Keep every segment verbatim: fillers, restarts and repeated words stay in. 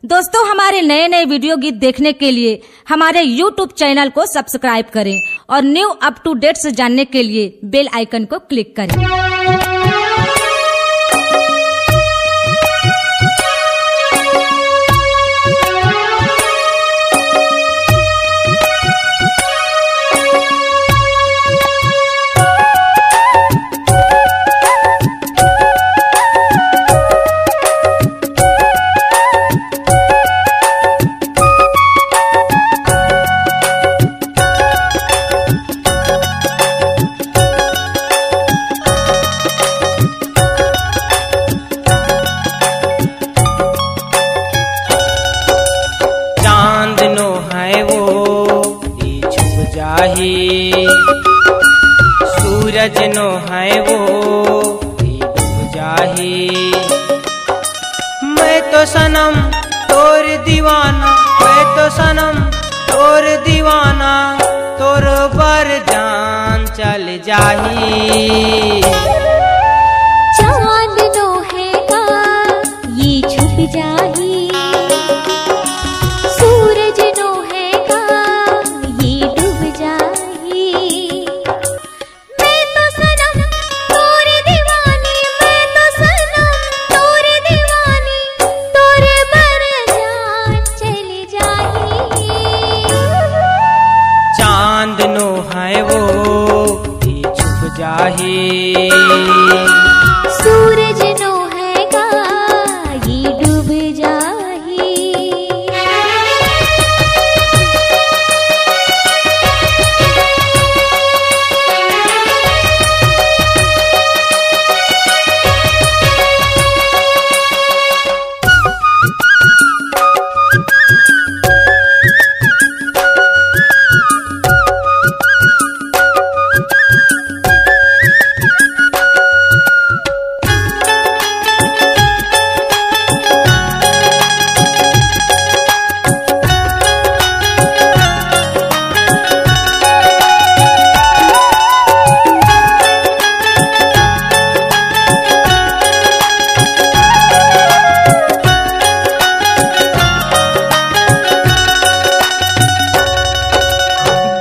दोस्तों, हमारे नए नए वीडियो गीत देखने के लिए हमारे YouTube चैनल को सब्सक्राइब करें और न्यू अप टू डेट्स जानने के लिए बेल आइकन को क्लिक करें। चांद नो है वो, ये छुप जाही। सूरज नो है वो, ये डूब जाही। मैं तो सनम तोर दीवाना, मैं तो सनम तोर दीवाना, तोर बर जान चल जाही। चांद नो है का ये छुप जाही, सूरज नो है का ये डूब जाही। मैं तो सनम तोर दीवानी, मैं तो सनम तोर दीवानी, तोर बर जान चल जाही। चांद नो है वो, ये छुप जाही। सूरज नो है का, ये डूब जाही।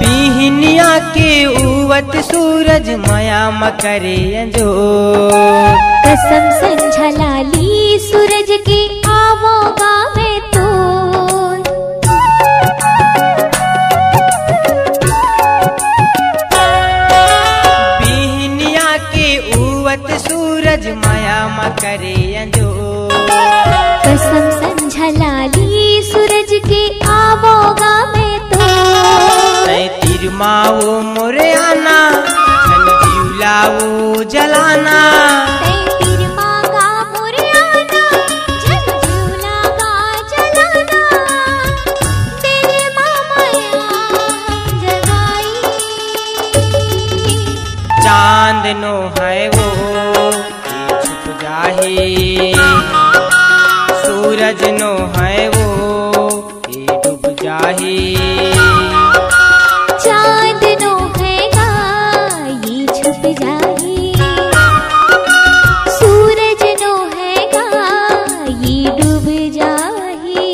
बिहनिया के उवत सूरज मया म करे अंजोर। कसम संझा लाली सूरज के, आवो गावे तो। बिहनिया के उवत सूरज मया म करे अंजोर। कसम संझा लाली सूरज के, आवो गावे तो। तै तीर मा वो मोरे आना, झन जिउला वो जलाना। तै तीर मा गा मोरे आना, झन जिउला गा जलाना। तेरे मा मया हम जगाई। चांद नो है वो, ये छुप जाही। सूरज नो है वो, ये डूब जाही। चांद नो है गा, ये छुप जाही। सूरज नो है गा, ये डूब जाही।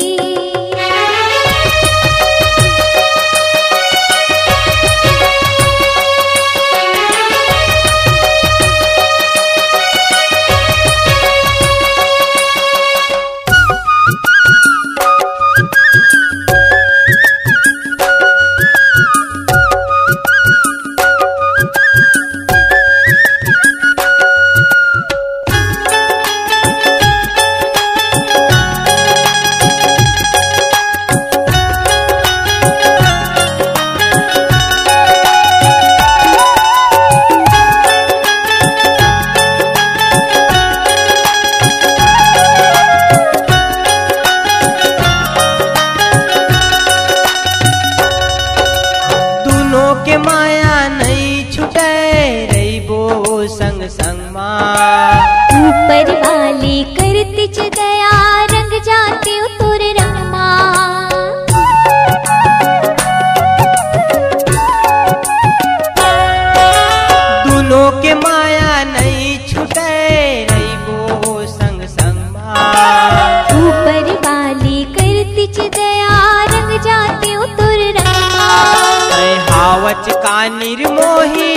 का निर्मोही,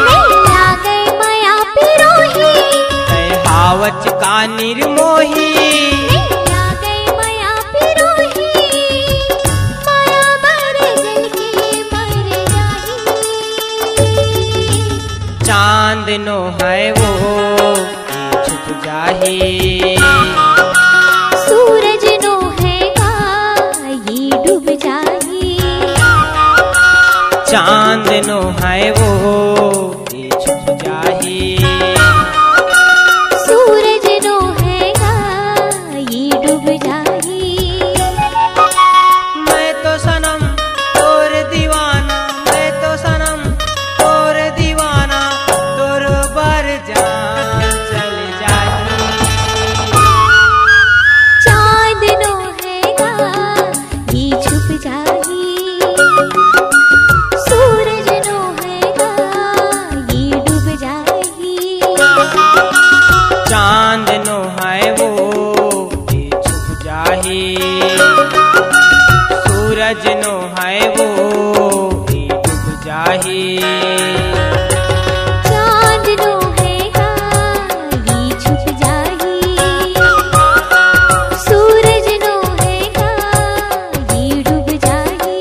नैया गए मया पिरोही। तै हावच का निर्मोही, नैया गए मया पिरोही। मया बर जल के मर जाही। चांद नो है वो, ये छुप जाही। सूरज नो है गा, ये डूब जाही। चांद नो है वो, ये छुप जाही। सूरज नो है गा, ये डूब जाही। मैं तो सनम तोर दीवाना, मैं तो सनम तोर दीवाना, तोर बर जान चल जाही। चांद नो है गा, ये छुप जाही। सूरज नो है गा, ये डूब जाही। चांद नो है वो, ये छुप जाही। सूरज नो है वो, ये डूब जाही। चांद नो है गा, ये छुप जाही। सूरज नो है गा, ये डूब जाही।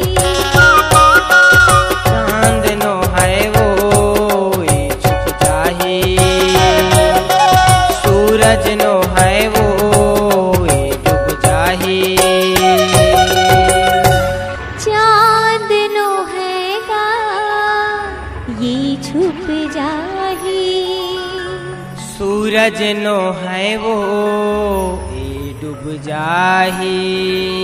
चांद नो है वो, ये छुप जाही। सूरज नो है वो, ये डूब जाही। चांद नो है गा, ये छुप जाही। सूरज नो है वो, ये डूब जाही।